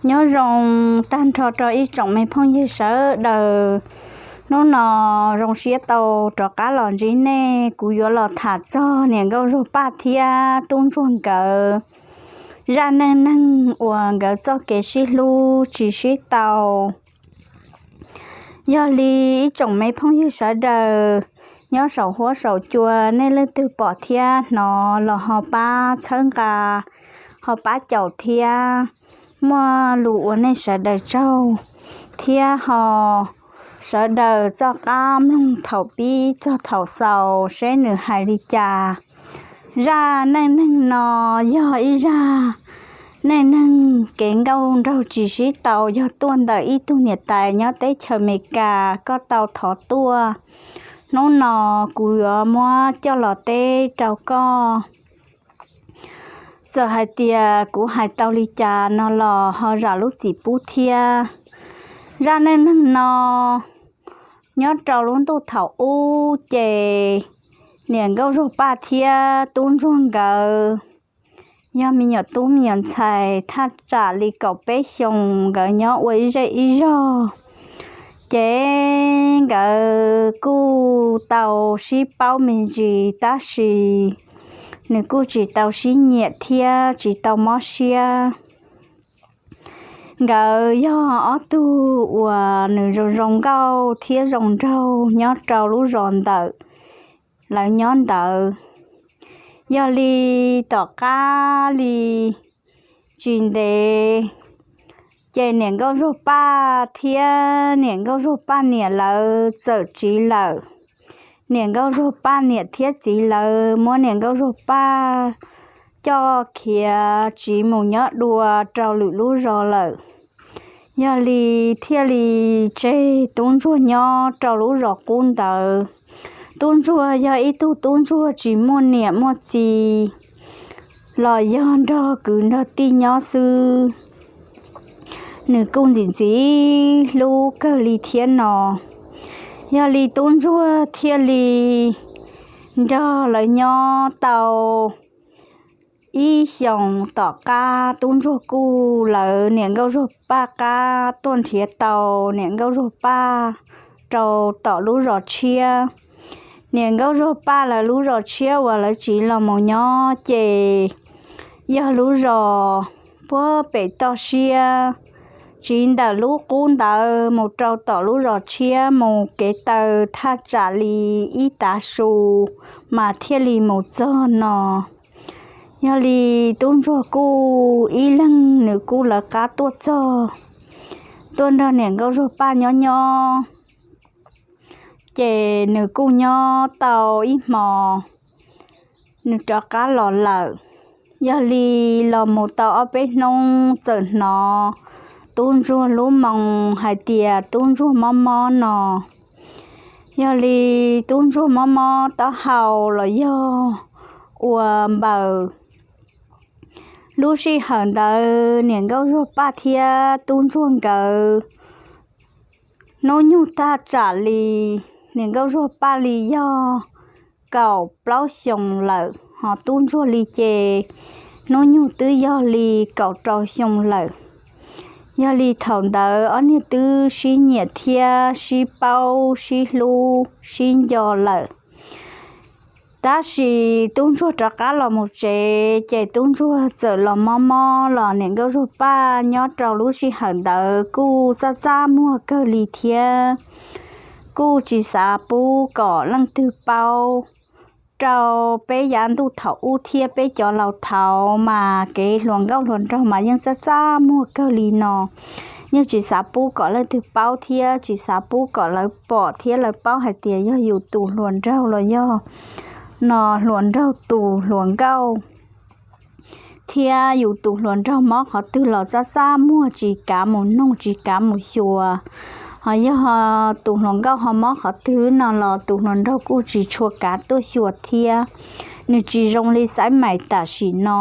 Nyob zoo tag nrho rau ib tsoom me phooj ywg sawv daws. Hnub no zoo siab tau rov qab los ntsib nej, kuv yuav los tham txog niam nkauj Zuag Paj thiab tub ntsuag nkawd zaj neej neeg uas nkawd txoj kev sib hlub tsis sib tau. Yog li ib tsoom me phooj ywg sawv daws nyob saum huab saum cua, nej leej twg pom thiab hnov los ho pab txhawb nqa, ho pab caum thiab muaj lus ua nej sawv daws tsaug, thiab ho sawv daws txoj qab mloog thaum pib txog thaum xaus seb nws hais li cas. Zaj neej neeg no yog ib zaj neej neeg kev nkauj nraug tsis sib tau, yog tuaj ntawm ib tug niam tais nyob teb chaws Amelikas, koj tau thov tuaj. Hnub no kuv yuav muab coj los teb rau koj. Txawm hais tias kuv hais tau li cas no los ho zam lub txim pub thiab. Zaj neej neeg no nyob rau lub ntuj thaum ub ces niam nkauj Zuag Paj thiab tub ntsuag nkawd yog me nyuam tub me nyuam ntxhais thaj tsam li kaum peb xyoos, nkawd nyob ua ib zej ib zog. Ces nkawd kuj tau sib paub me ntsis tab sis nws kuj tsis tau sib nyiam thiab tsis tau mob siab. Nkawd yog ob tug uas nws zoo zoo nkauj thiab zoo nraug nyob rau lub zos ntawm lawv nyob ntawd. Yog li tom qab li tsis ntev ces niam nkauj Zuag Paj thiab niam nkauj Zuag Paj niam lawv txawm tsiv lawm. Niam nkauj Zuag Paj niam thiab txiv lawv muab niam nkauj Zuag Paj coj khiav tsiv mus nyob dua rau lwm lub zos lawm. Yog li thiaj li tseg tub ntsuag nyob rau lub zos qub ntawd. Tub ntsuag yog ib tug tub ntsuag tsis muaj niam muaj txiv, los yog nrog kwv nrog tij nyob xwb. Nws kuj ntxim ntxim hlub kawg li thiab no. Yog li tub ntsuag thiaj li nrog lawv nyob tau ib xyoos tom qab, tub ntsuag kuj, lawv niam nkauj Zuag Paj qab tuaj nrhiav tau niam nkauj Zuag Paj rau tom lub zos tshiab. Niam nkauj Zuag Paj lawv lub zos tshiab uas lawv tsiv los mus nyob ces yog lub zos puag pem toj siab. Tsiv ntawm lub qub ntawd mus rau tom lub zos tshiab mus kev taw thaj tsam li ib tav su mas thiaj li mus txog no. Yog li tub ntsuag kuj ib leeg nws kuj lawv qab tuaj txog, tuaj nrog niam nkauj Zuag Paj nyob nyob. Ces nws kuj nyob tau ib hmo, nws rov qab los lawm. Yog li los mus tau ob peb hnub txawm hnov tub ntsuag lub moo hais tias tub ntsuag mob mob no. Yog li tub ntsuag mob mob taub hau los yog ua npaws. Lub sij hawm ntawd niam nkauj Zuag Paj thiab tub ntsuag nkawd hnub nyoog thaj tsam li, niam nkauj Zuag Paj li yog kaum plaub xyoos lawm, ho tub ntsuag li ces hnub nyoog twb yog li kaum rau xyoo lawm. Yog li thaum ntawd ob niag twb sib nyiam thiab sib paub sib hlub sib nco lawm. Tab sis tub ntsuag rov qab los mus tsev ces tub ntsuag txawm los mob mob los niam nkauj Zuag Paj nyob rau lub sij hawm ntawd kuj txaj txaj muag kawg li thiab, kuj tsis xav pub kom leej twg paub. Rau peb yav ntuj thaum ub thiab peb cov laus thaud mas kev hluas nkauj hluas nraug mas yeej txaj txaj muag kawg li no, yeej tsis xav pub kom leej twg paub thiab tsis xav pub kom lawv pom thiab lawv paub hais tias yog yus tus hluas nraug los yog no hluas nraug tus hluas nkauj, thiab yus tus hluas nraug mob qhov twg los txaj txaj muag tsis kav mus noog tsis kav mus xyuas. Ho yog tus hluas nkauj ho mob qhov twg no los tus hluas nraug kuj tsis tshua kav tuaj xyuas thiab, nws tsis zoo li xaiv mais tam sim no.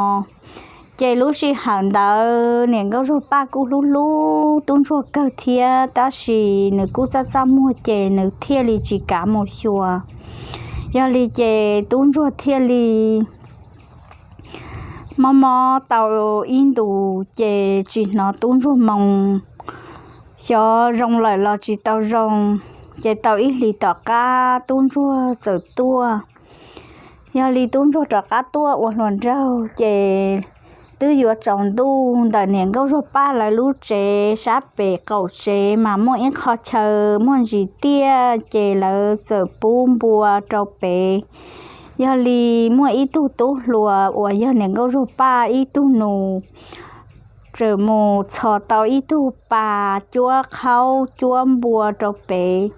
Ces lub sij hawm ntawd niam nkauj Zuag Paj kuj hlub hlub tub ntsuag kawg thiab, tab sis nws kuj txaj txaj muag ces nws thiaj li tsis kav mus xyuas. Yog li ces tub ntsuag thiaj li Mob mob tau ib ntus ces tsis hnov tub ntsuag moo, xyov zoo lawm los tsis tau zoo. Ces tau ib hlis tom qab tub ntsuag txawm tuaj. Yog li tub ntsuag rov qab tuaj ua hluas nraug ces twb yuav tsaus ntuj, ntawm niam nkauj zuag paj lawv lub tsev sab pem qaum tsev mas muaj ib qho chaw muaj ntsis tiaj, ces lawv txawm pub npua rau pem. Yog li muaj ib tug tub hluas uas yog niam nkauj zuag paj ib tug nus, txawm mus txhos tau ib tug pas cuab khaub cuab npua rau pem.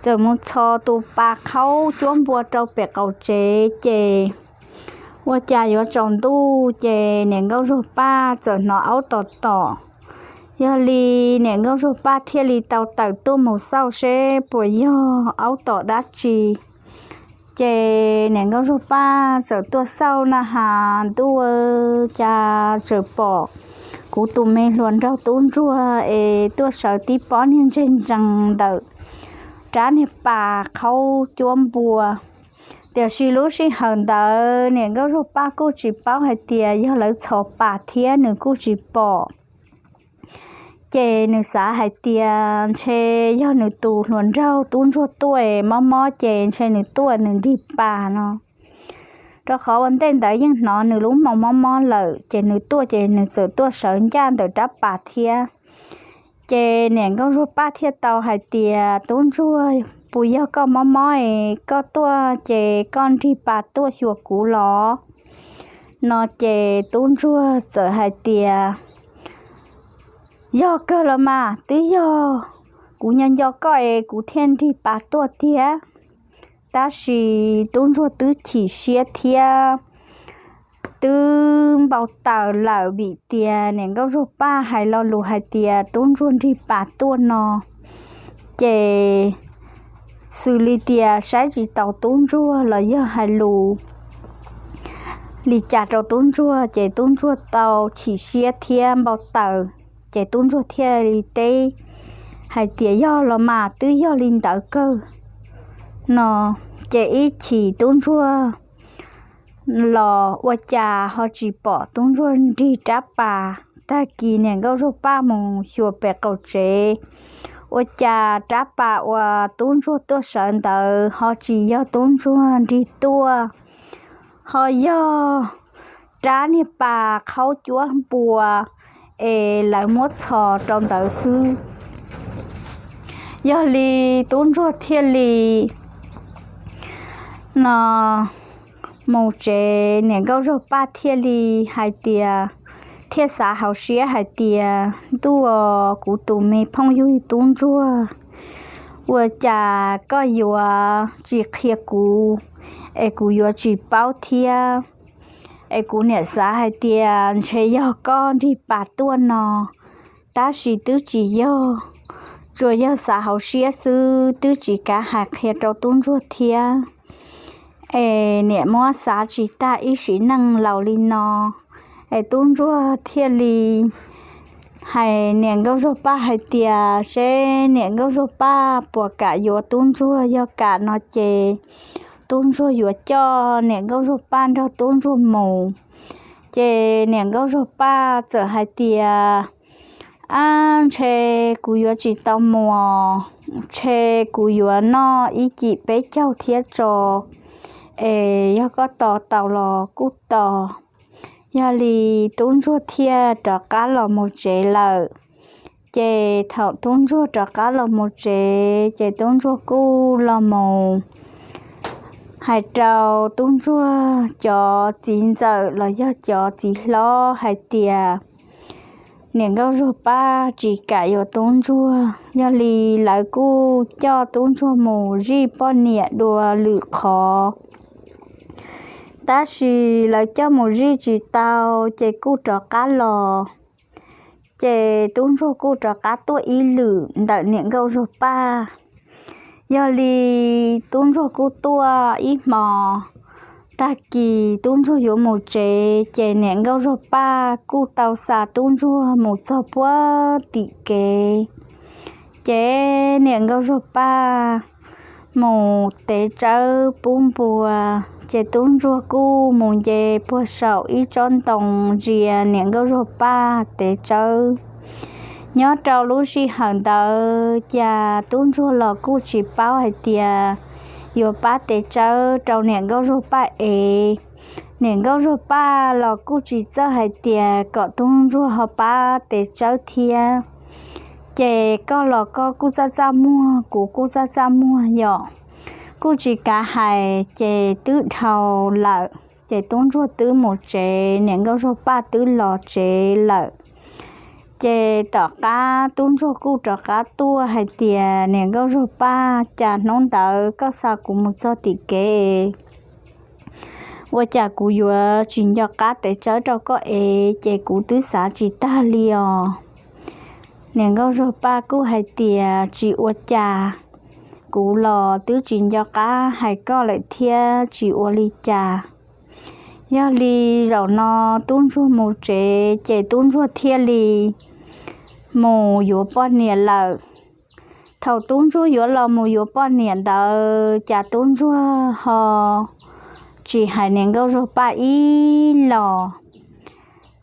Txawm mus txhos tus pas khaub cuab npua rau pem qaum tsev ces ua cas yuav tsaus ntuj ces niam nkauj zuag paj txawm hnov aub tom tom. Yog li niam nkauj zuag paj thiaj li tau tawm tuaj mus xauj seb puas yog aub tom dab tsi. Ces niam nkauj zuag paj txawm tuaj xauj na has, ntuj, cas txawm pom kuv tus me hluas nraug tub ntsuag es tuaj sawv tib pob niag ntseg ntsees ntawm rab niag pas khaub cuab npua. Tiam sis lub sij hawm ntawd niam nkauj zuag paj kuj tsis paub hais tias yog lawv txhos pas thiab nws kuj tsis pom. Ces nws xav hais tias ntshe yog nws tus hluas nraug tub ntsuag tuaj mob mob ces ntshe nws tuaj nws nrig pas no. Rau qhov ua ntej ntawd yeej hnov nws lub moo mob mob lawm ces nws tuaj ces nws txawm tuaj sawv ncaj ntawm rab pas thiab. Ces niam nkauj zuag paj thiaj tau hais tias, tub ntsuag, puas yog koj mob mob es koj tuaj ces koj nrig pas tuaj xyuas kuv los? No ces tub ntsuag txawm hais tias, yog kawg los mas, twb yog kuv nco nco koj es kuv thiaj nrig pas tuaj tiag. Tab sis tub ntsuag twb chim siab thiab twb npau taws lawm vim tias niam nkauj zuag paj hais lo lus hais tias tub ntsuag nrig pas tuaj no ces xws li tias saib tsis taus tub ntsuag los yog hais lus li cas rau tub ntsuag ces tub ntsuag tau chim siab thiab npau taws. Ces tub ntsuag thiaj li teb hais tias, yog los mas, twb yog li ntawd kawg. No ces ib chim tub ntsuag los ua cas ho tsis pom tub ntsuag nrig rab pas. Tag kis niam nkauj zuag paj mus xyuas pem qaum tsev, ua cas rab pas uas tub ntsuag tuaj sawv ntawd ho tsis yog tub ntsuag nrig tuaj, ho yog rab niag pas khaub cuab npua es lawv muab txhos rau ntawd xwb. Yog li tub ntsuag thiaj li no mus tsev, niam nkauj zuag paj thiaj li hais tias, thiaj xav hauv siab hais tias, ntuj, kuv tus me phooj ywg tub ntsuag, ua cas koj yuav tsis qhia kuv es kuv yuav tsis paub thiab. Es kuv niam xav hais tias ntshe yog koj nrig pas tuaj no, tab sis twb tsis yog, tsuas yog xav hauv siab xwb twb tsis kav hais qhia rau tub ntsuag thiab. Es niam muab xav tsis tag ib sim neej laus li no. Es tub ntsuag thiaj li hais niam nkauj zuag paj hais tias seb niam nkauj zuag paj puas kam yuav tub ntsuag, yog kam no ces tub ntsuag yuav coj niam nkauj zuag paj nrog tub ntsuag mus. Ces niam nkauj zuag paj txawm hais tias, ab, ntshe kuv yuav tsis tau mus, ntshe kuv yuav noj ib cim peb caug thiab tso, es yog koj tos tau los kuj tos. Yog li tub ntsuag thiaj rov qab los mus tsev lawm. Ces thaum tub ntsuag rov qab los mus tsev ces tub ntsuag kuj los mus hais rau tub ntsuag cov txiv ntxawm los yog cov txiv hlob hais tias niam nkauj zuag paj tsis kam yuav tub ntsuag. Yog li lawv kuj coj tub ntsuag mus zij poj niam dua lwm qhov. Tab sis lawv coj mus zij tsis tau ces kuj rov qab los. Ces tub ntsuag kuj rov qab tuaj ib lwm ntawm niam nkauj zuag paj. Yog li tub ntsuag kuj tuaj ib hmo, tag kis tub ntsuag yuav mus tsev ces niam nkauj zuag paj kuj tau xa tub ntsuag mus txog puag tim kev. Ces niam nkauj zuag paj mus tev tsawb pub npua. Ces tub ntsuag kuj mus nce puag saum ib tsob ntoo ntsia niam nkauj zuag paj tev tsawb. Nyob rau lub sij hawm ntawd cas tub ntsuag los kuj tsis paub hais tias yuav pab tev tsawb rau niam nkauj zuag paj es. Niam nkauj zuag paj los kuj tsis txawj hais tias kom tub ntsuag ho pab tev tsawb thiab. Ces koj los koj kuj txaj txaj muag, kuv kuj txaj txaj muag yom. Kuj tsis kav hais ces twb dhau lawm, ces tub ntsuag twb mus tsev, niam nkauj zuag paj twb los tsev lawm. Ces tom qab tub ntsuag kuj rov qab tuaj hais tias niam nkauj zuag paj, cas hnub ntawd koj xa kuv mus txog tim kev, ua cas kuv yuav tsis nco qab tev tsawb rau koj es, ces kuv twb xav tsis tag li os. Niam nkauj zuag paj kuj hais tias tsis ua cas, kuv los twb tsis nco qab hais koj lawm thiab tsis ua li cas. Yog li zaum no tub ntsuag mus tsev ces tub ntsuag thiaj li mus yuav poj niam lawm. Thaum tub ntsuag yuav los mus yuav poj niam ntawd cas tub ntsuag ho tsis hais niam nkauj zuag paj ib los.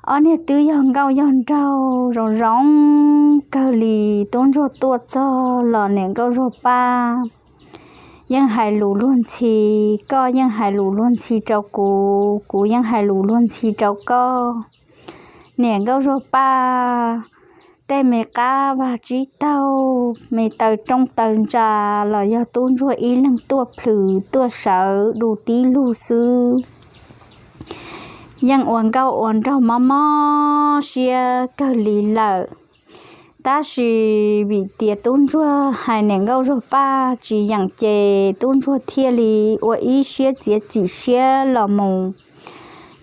Ob niag twb yog nkauj yog nraug zoo zoo kawg li, tub ntsuag tuaj txog los niam nkauj zuag paj yeej hais lus luag ntxhi, koj yeej hais lus luag ntxhi rau kuv, kuv yeej hais lus luag ntxhi rau koj. Niam nkauj zuag paj tej me qab vag tsib taug, me taw rooj taw ntsa los yog tub ntsuag ib leeg tuaj plhws tuaj sawv du tib lug xwb. Yeej ua nkauj ua nraug mob mob siab kawg li lawm. Tab sis vim tias tub ntsuag hais niam nkauj zuag paj tsis yeem ces tub ntsuag thiaj li ua ib siab txiav txim siab los mus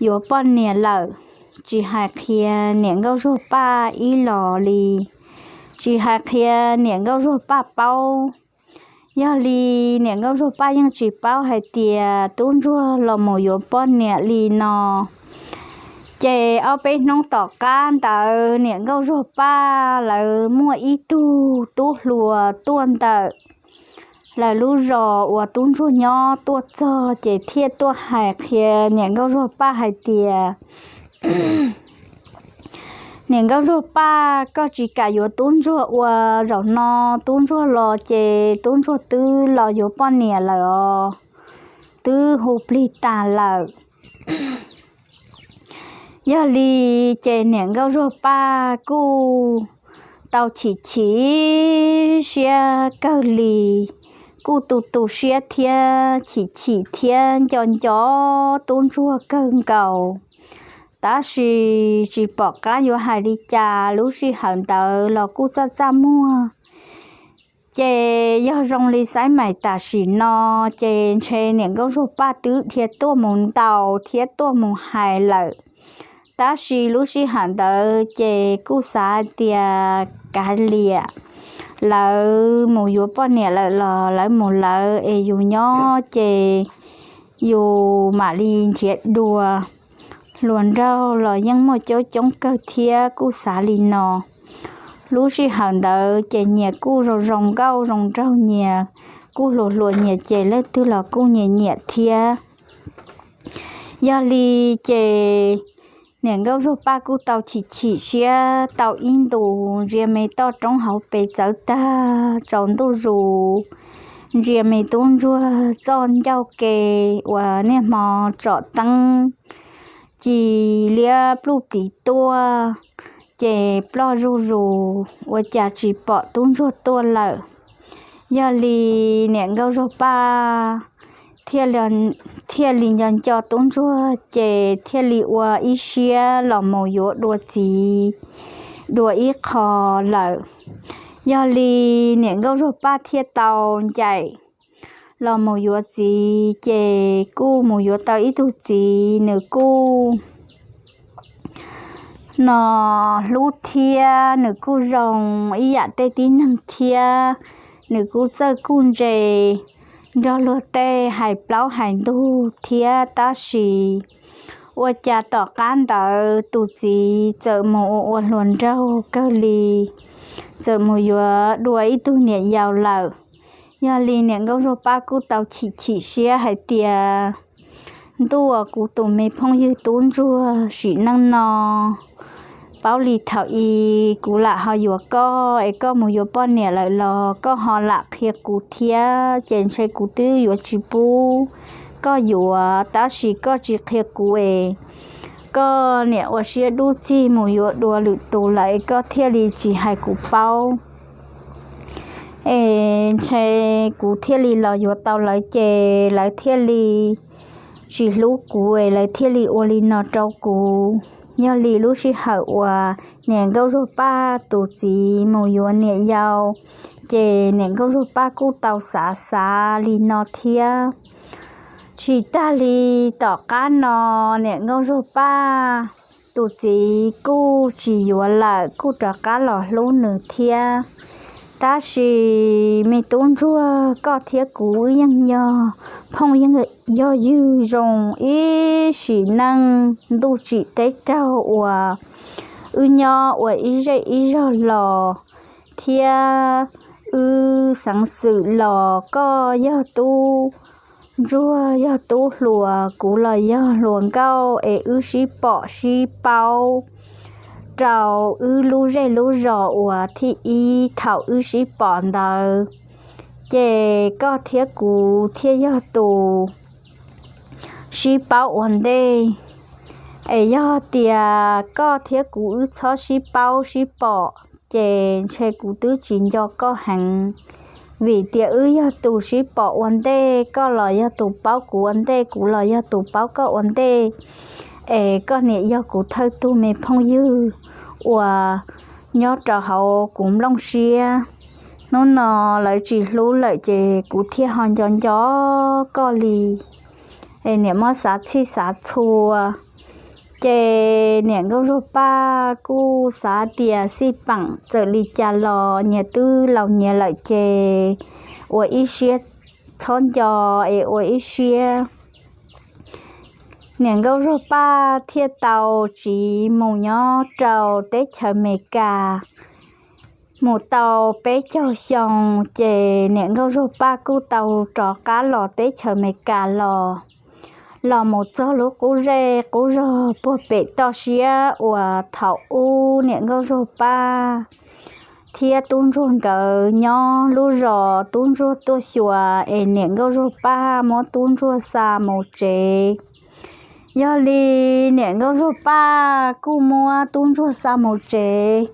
yuav poj niam lawm, tsis hais qhia niam nkauj zuag paj ib los li, tsis hais qhia niam nkauj zuag paj paub. Yog li niam nkauj zuag paj yeej tsis paub hais tias tub ntsuag los mus yuav poj niam li no. Ces ob peb hnub tom qab ntawd niam nkauj zuag paj lawv muaj ib tug tub hluas tuaj ntawm lawv lub zos uas tub ntsuag nyob tuaj txog ces thiaj tuaj hais qhia niam nkauj zuag paj hais tias, niam nkauj zuag paj, koj tsis kam yuav tub ntsuag ua zaum no tub ntsuag los ces tub ntsuag twb los yuav poj niam lawm os, twb hu plig tas lawm. Yog li ces niam nkauj zuag paj kuj tau chim chim siab kawg li, kuj tu tu siab thiab chim chim thiab nco nco tub ntsuag kawg nkaus. Tab sis tsis pom qab yuav hais li cas, lub sij hawm ntawd los kuj txaj txaj muag. Ces yog zoo li xaiv mais tam sim no, ces ntshe niam nkauj zuag paj twb dhia tuaj mus ntaus thiab tuaj mus hais lawm. Tab sis lub sij hawm ntawd ces kuj xav hais tias kav liam, lawv mus yuav poj niam lawm los lawv mus lawv es yus nyob ces yus mam li nrhiav dua. Hluas nraug los yeej muaj coob coob kawg thiab kuj xav li no. Lub sij hawm ntawd ces nyias kuj zoo zoo nkauj zoo nraug, nyias kuj hluas hluas, nyias ces leej twg los kuj nyias nyiam thiab. Yog li ces niam nkauj zuag paj kuj tau chim chim siab tau ib ntus, ntsia me toj roob hauv pes txawv tag tsaus ntuj zus, ntsia me tub ntsuag txoj ncauj ke uas niaj hmo tsom teeb ci liab pluj plis tuaj, ces ploj zuj zus ua cas tsis pom tub ntsuag tuaj lawm. Yog li niam nkauj zuag paj thiaj li nco nco tub ntsuag ces thiaj li ua ib siab los mus yuav dua txiv dua ib qho lawm. Yog li niam nkauj zuag paj thiaj tau ncaim los mus yuav txiv, ces kuj mus yuav tau ib tug txiv nws kuj no hlub thiab nws kuj zoo ib yam tej tib neeg thiab, nws kuj txawj kuj ntse nrog luag tej hais plaub hais ntug thiab. Tab sis ua cas tom qab ntawd tus txiv txawm mus ua ua hluas nraug kawg li, txawm mus yuav dua ib tug niam yau lawm. Yog li niam nkauj zuag pab kuj tau chim chim siab hais tias, ntuj, kuv tus me phooj ywg tub ntsuag sim neej no paub li thaum i kuv lam ho yuav koj es koj mus yuav poj niam lawm los koj ho lam qhia kuv thiab ces ntshe kuv twb yuav tsis pub koj yuav, tab sis koj tsis qhia kuv es koj niam ua siab dub txig mus yuav dua lwm tus lawm es koj thiaj li tsis hais kuv paub. Es ntshe kuv thiaj li los yuav tau lawv ces lawv thiaj li tsis hlub kuv es lawv thiaj li ua li no rau kuv. Yog li lub sij hawm uas niam nkauj zuag paj tus txiv mus yuav niam yau, ces niam nkauj zuag paj kuj tau xav xav li no thiab. Tsis tag li tom qab no niam nkauj zuag paj tus txiv kuj tsis yuav lawm kuj rov qab los hlub nws thiab. Tab sis me tub ntsuag, koj thiab kuv wb yeej yog phooj ywg zoo ib sim neej ntuj tsim teb raug uas wb nyob ua ib zej ib zog los thiab wb xeev xwm los koj yog tub ntsuag yog tub hluas, kuv los yog hluas nkauj es wb sib pom sib paub rau wb lub zej lub zos uas thib ib thaum wb sib pom ntawd, ces koj thiab kuv thiaj yog tus sib paub ua ntej. Es yog tias koj thiab kuv wb txhob sib paub sib pom ces ntshe kuv twb tsis nco koj heev, vim tias wb yog tus sib pom ua ntej, koj los yog tus paub kuv ua ntej, kuv los yog tus paub koj ua ntej. Es koj niam yog kuv thawj tug me phooj ywg uas nyob rau hauv kuv nplooj siab. Hnub no lawv tsis hlub lawm ces kuv thiaj ho nco nco koj li. Es niam muab xav txhij xav txhua, ces niam nkauj zuag paj kuj xav tias xij peem txawm li cas los nyias twb laus nyias lawm ces ua ib siab txhob nco es ua ib siab. Niam nkauj zuag paj thiaj tau tsiv mus nyob rau teb chaws Amelikas. Mus tau peb caug xyoo ces niam nkauj zuag paj kuj tau rov qab los teb chaws Amelikas los. Los mus txog lub qub zej qub zog puag pem toj siab uas thaum ub niam nkauj zuag paj thiab tub ntsuag nkawd nyob lub zos tub ntsuag tuaj xyuas es niam nkauj zuag paj muab tub ntsuag xa mus tsev. Yog li niam nkauj zuag paj kuj muab tub ntsuag xa mus tsev,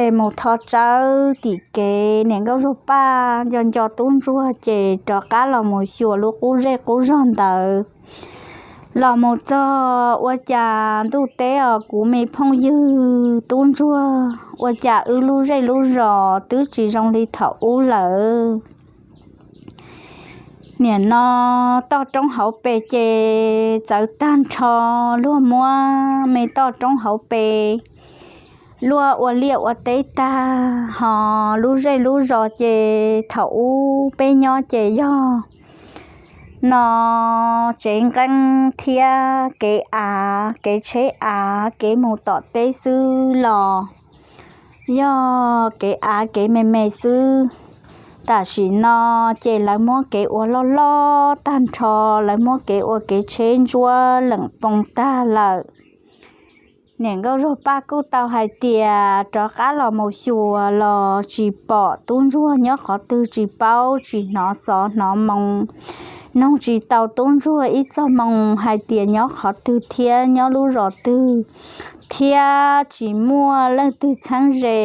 es mus thov tsawb tim kev niam nkauj zuag paj nco nco tub ntsuag ces rov qab los mus xyuas lub qub zej qub zog ntawd. Los mus txog ua cas ntuj teb os, kuv me phooj ywg tub ntsuag, ua cas wb lub zej lub zos twb tsis zoo li thaum ub lawm. Nim no toj roob hauv pes ces txawv tag nrho, luag muab me toj roob hauv pes luaj ua liaj ua teb tag, ho lub zej lub zos ces thaum ub peb nyob ces yog no tsev nqeeb thiab kev av, kev tsheb av, kev mus tom teb xwb los yog kev av kev me me xwb. Tam sim no ces lawv muab kev ua loj loj tag nrho, lawv muab kev ua kev tsheb ntsuab leem poo tag lawm. Niam nkauj zuag paj kuj tau hais tias rov qab los mus xyuas los tsis pom tub ntsuag nyob qhov twg, tsis paub tsis hnov xov hnov moo, noog tsis tau tub ntsuag ib txog moo hais tias nyob qhov twg thiab nyob lub zos twg, thiab tsis muaj leej twg txheeb ze,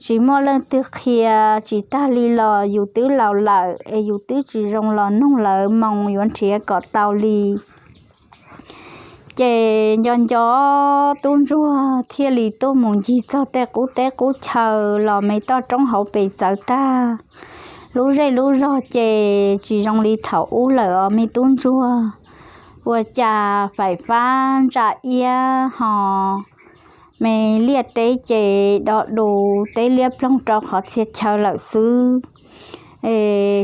tsis muaj leej twg qhia. Tsis tag li los yus twb laus lawm es yus twb tsis zoo los noog lawv moo yuav nrhiav kom tau li. Ces nco nco tub ntsuag thiaj li tuaj mus ncig txog tej qub teb qub chaw los me toj roob hauv pes txawv tag. Lub zej lub zog ces tsis zoo li thaum ub lawm os me tub ntsuag. Ua cas faim fab ntsa iab ho me liaj teb ces do dus teb liab ploog rau qhov txhia chaw lawm xwb.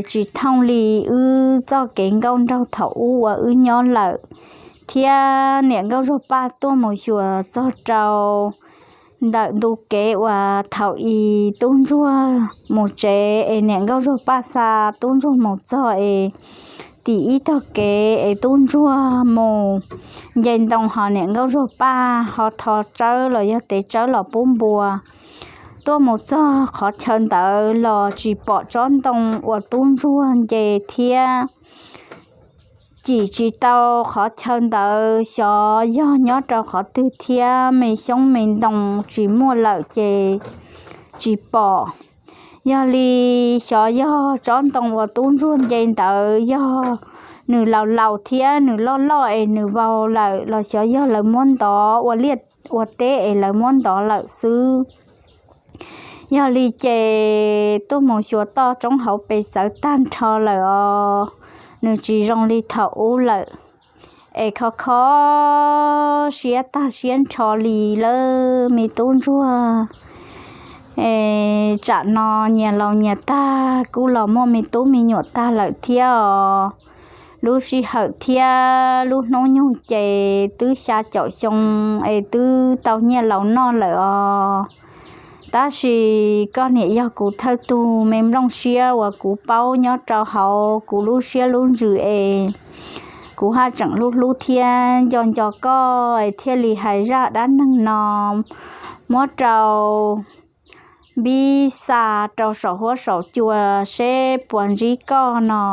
Tsis thooj li wb txoj kev nkauj nraug thaum ub uas wb nyob lawm, thiab niam nkauj zuag paj tuaj mus xyuas txog rau ntawm ntu kev uas thaum i tub ntsuag mus tsev es niam nkauj zuag paj xa tub ntsuag mus txog es tim ib tog kev es tub ntsuag mus nce ntoo ho niam nkauj zuag paj ho tho tsawb los yog tev tsawb los pub npua. Tuaj mus txog qhov chaw ntawd los tsis pom tsob ntoo uas tub ntsuag nce thiab cim tsis tau qhov chaw ntawd xyov yog nyob rau qhov twg thiab me xyoob me ntoo tsis muaj lawm ces tsis pom. Yog li xyov yog tsob ntoo uas tub ntsuag nce ntawd yog nws laus laus thiab nws loj loj es nws vau lawm los xyov yog lawv muab ntov ua liaj ua teb es lawv muab ntov lawm xwb. Yog li ces tuaj mus xyuas toj roob hauv pes txawv tag nrho lawm os, nws tsis zoo li thaum ub lawm. Es kho kho siab tag siab nrho li lawm me tub ntsuag. Es tsam no nyias laus nyias tag kuj los muaj me tub me nyuam tag lawm thiab os. Lub sij hawm thiab lub hnub nyoog ces twb xya caum xyoo es twb tau nyiaj laus noj lawm os. Tab sis koj niam yog kuv thawj tug me nplooj siab uas kuv paub nyob rau hauv kuv lub siab lub ntsws es kuv haj tseem hlub hlub thiab nco nco koj es thiaj li hais zaj dab neeg no muab rau npib xa rau saum huab saum cua seb puas ntsib koj no.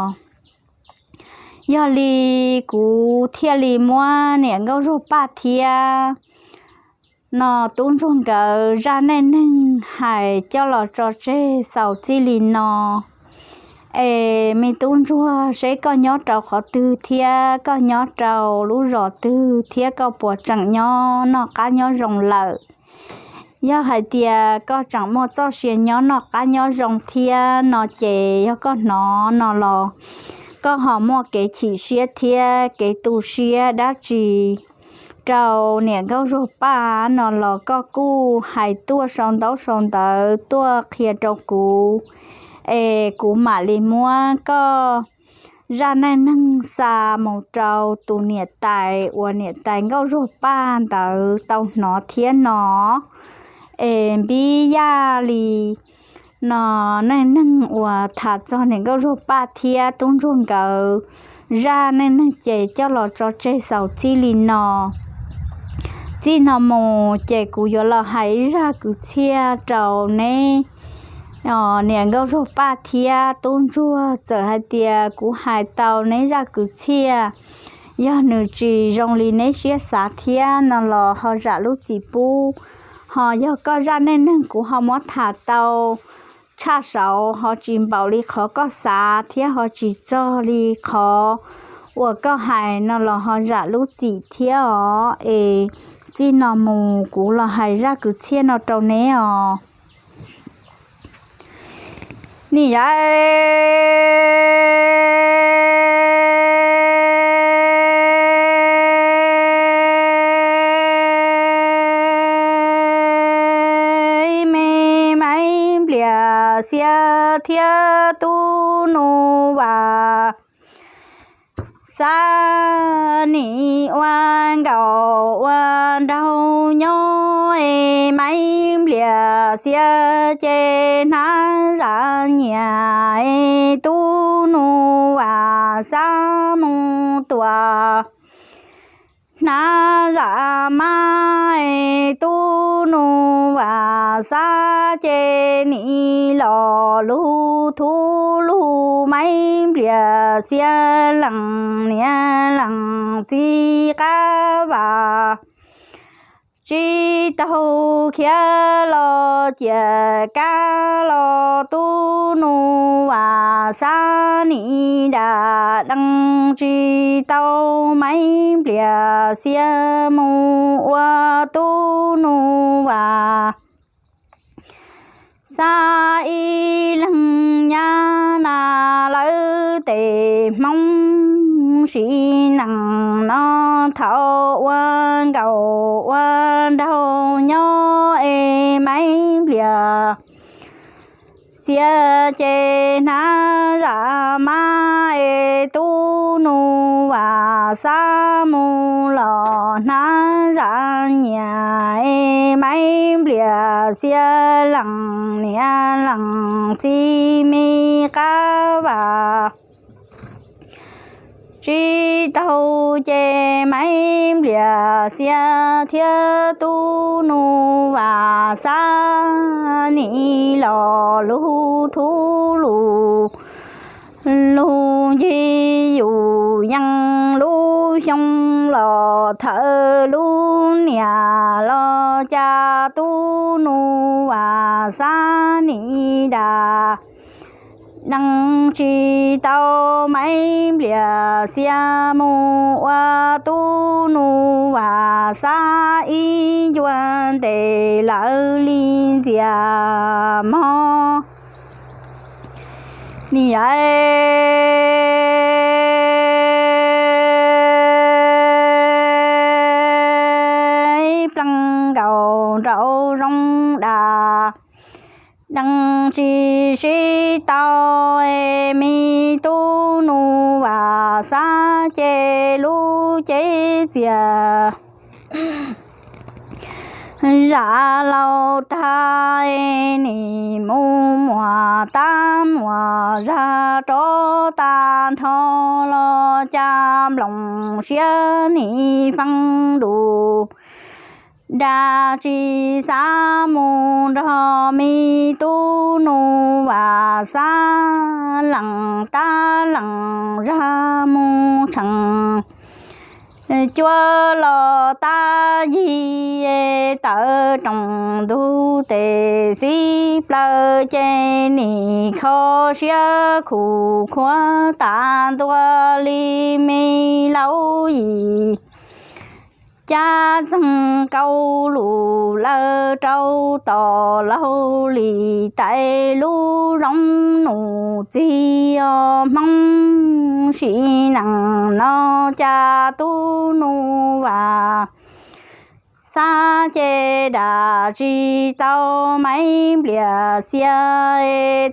Yog li kuv thiaj li muab niam nkauj zuag paj thiab no tub ntsuag nkawd zaj neej neeg hais coj los tso tseg xaus txij li no. Es me tub ntsuag, seb koj nyob rau qhov twg thiab koj nyob rau lub zos twg thiab koj puas tseem nyob noj qab nyob zoo lawm. Yog hais tias koj tseem muaj txoj sia nyob noj qab nyob zoo thiab no ces yog koj hnov no los koj ho muaj kev chim siab thiab kev tu siab dab tsi rau niam nkauj zuag paj no los koj kuj hais tuaj sau ntaub sau ntawv tuaj qhia rau kuv, es kuv mam li muab koj zaj neej neeg xa mus rau tus niam tais uas niam tais nkauj zuag paj ntawd tau hnov thiab no. Es npib yaj li no neej neeg uas tham txog niam nkauj zuag paj thiab tub ntsuag nkawd zaj neej neeg ces coj los tso tseg xaus txij li no. Txij no mus ces kuv yuav los hais ib zaj kwv txhiaj rau neb niam nkauj zuag paj thiab tub ntsuag. Txawm hais tias kuv hais tau neb zaj kwv txhiaj, yog nws tsis zoo li neb siab xav thiab no los ho zam lub txim pub. Ho yog koj zaj neej neeg kuv ho muab tham tau tshaj saud ho tsis npaum li qhov koj xav thiab ho tsis txog li qhov uas koj hais no los ho zam lub txim thiab os. Es txij no mus kuv los hais zaj kwv txhiaj no rau neb os. Nim yav me Maiv Nplias Xiab thiab tub Nus Vas Xab nim ua nkauj ua nraug nyob es Maiv Nplias Xiab ces hnav zam nyias es tub Nus Vas Xab mus tua hnav zam mab es tub Nus Vas Xab ces nim los lug thub lug Maiv Nplias Xiab lees niam lees txiv qab vas tsis taug khiav los ciam kab los tub Nus Vas Xab nim dam dees tsis tau Maiv Nplias Xiab mus ua tub Nus Vas Xab ib leeg nyab na lawv tes Hmoob sim neej no thaum ua nkauj ua nraug nyob es Maiv Nplias tiag ces hnav zam mab es tub nus Vam Xab mus los hnav zam nyias es Maiv Nplias Xia lees niam lees txiv me qab vam tsis taug ces Maiv Nplias Xia thiab tub nus Vam Xab nim los lug thub lug, lug ncig yus yees lub xyoo los thawm lub niam los cas tub nus Vam Xab nim dag dees tsis tau Maiv Nplias Xia mus ua tub nus Vam Xab ib ncua ntes lawv li ntxias mog. Nim yog plees nkaus nraum zoov dag dees tsis sib tau, me tub nus Vam Xab ces lub cev txias zam laus tag, nim mus muas tab muas zag rov tag nrho los cas nploos siab nim fee dus dag tsis xav mus nrog me tub nus Vam Xab lees tab lees zag mus tshee cuab los tab yig tawm roos ntug tes xib plaws ces nim kho siab khuv khuav tas ntua li me laub yim cab txeeg kauj lus lawm rau tom laug li tais lub zoov nus txiv os Hmoob sim neej no cas tub nus Vam Xab ces dag tsis tau Maiv Nplias Xia,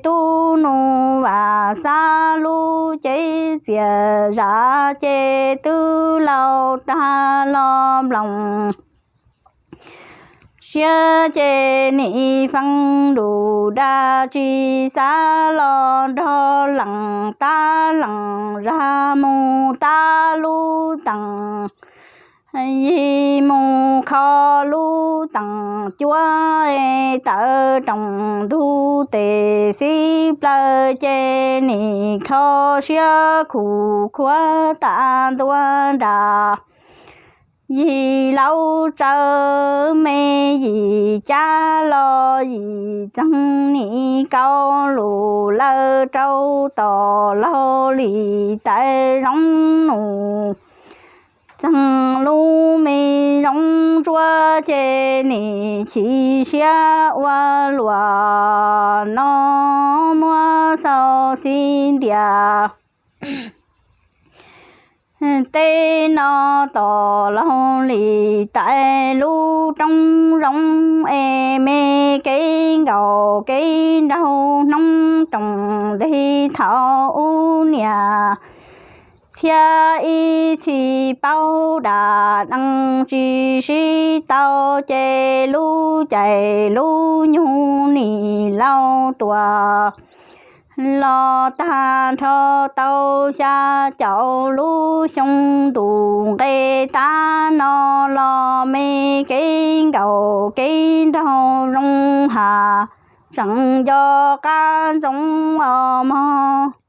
tub nus Vam Xab lub cev txias zam ces twb laus tag los nploos siab ces nim fee dus dag tsis xav los nrog lees tab lees zag mus tab lub tees yig mus kho lub tees cuab tawm roos ntug tes xib plaws ces nim kho siab khuv khuav tas ntua nram yim laub tsawv me yim cab los yim txeeg nim kauj lus lawm rau tom laug li tais zoov nus txeeg lub me zoov ntsuab ces nim chim siab ua luam no muab xau xib ntias teb no tom laug li tais lub roob zoov es me kev nkaus kev nraug hnub roos ntej thaum ub niam txhiab ib txhis paub dag dees tsis sib tau ces lub caij lub nyoog nim laus tuaj los tag nrho tau xya caum lub xyoo ntus nqe tab no los me kev nkaus kev nraug zoo has tseem nco qab ntsoov os mog.